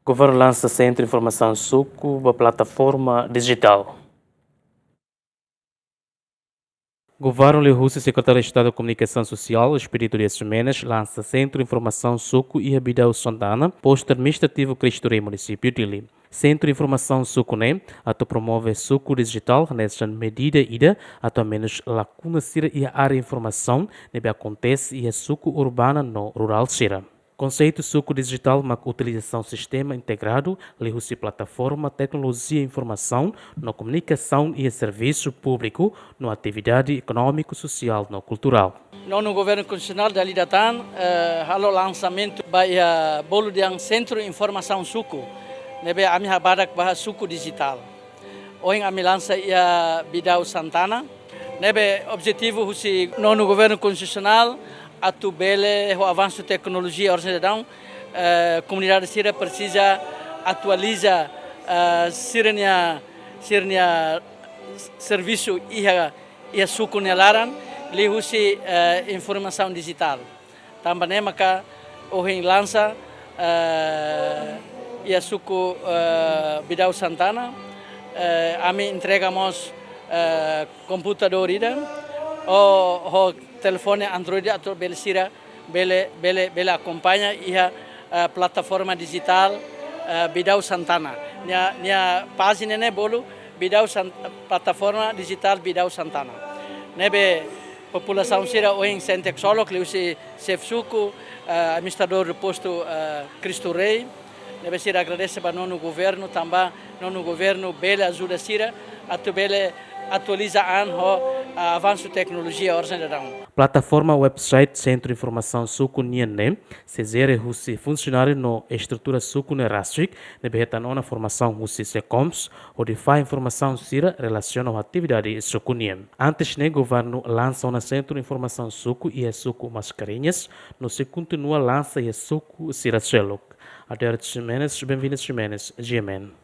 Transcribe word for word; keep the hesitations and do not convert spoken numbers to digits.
Governu lansa Sentru Informasaun Suku ba plataforma dijitál. Governu liuhusi Sekretáriu Estadu Komunikasaun Sosiál, Expedito Dias Ximenes, lansa Sentru Informasaun Suku iha Bidau Santana, Postu Administrativu Cristo Rei, Munisípiu Dili. Sentru Informasaun Suku ne'e atu promove suku dijitál hanesan medida ida atu aumentus lakuna sira iha área informasaun ne'ebé akontese iha suku urbana no rurál sira. Konseitu suku dijitál mak utilizasaun sistema integradu liuhusi plataforma teknolojia informasaun no komunikasaun iha servisu públiku no atividade ekonómiku, sosiál no kulturál. Nonu Governu Konstitusionál dala ida tan, eh, halo lansamentu ba iha bolu dehan Sentru Informasaun Suku, ne'ebé ami habadak ba suku dijitál. Ohin ami lansa iha Bidau Santana, ne'ebé objetivu husi nonu Governu Konstitusionál atu bele ho avansu teknolojia oras ne'e daudaun, eh, komunidade sira presiza atualiza, eh, sira-nia, sira-nia servisu iha, iha suku nia laran, liuhusi, eh, informasaun dijitál. Tanba ne'e maka ohin lansa, eh, iha suku, eh, Bidau Santana, eh, ami entrega mós, eh, komputadór ida, ho, ho telefone Android atu bele sira, bele, bele, bele akompaña iha, eh, plataforma dijitál, eh, Bidau Santana. Nia, nia pájina ne'e bolu Bidau San-, plataforma dijitál Bidau Santana. Ne'ebé populasaun sira ohin sente ksolok liuhusi xefe suku, eh, administradór postu, eh, Cristo Rei. Ne'ebé sira agradese ba nonu governu, tanba nonu governu bele ajuda sira atu bele atualiza an ho, ah, avansu teknolojia oras ne'e daudaun. Plataforma website Sentru Informasaun Suku nian ne'e sei jere husi funsionáriu no estrutura suku ne'e rasik, ne'ebé hetan ona formasaun husi SECOMS, hodi fahe informasaun sira relasiona ho atividade suku nian. Antes ne'e governu lansa ona Sentru Informasaun Suku iha suku Mascarenhas, no sei kontinua lansa iha suku sira seluk. Adérito Ximenes, Benvinus Ximenes, G M N.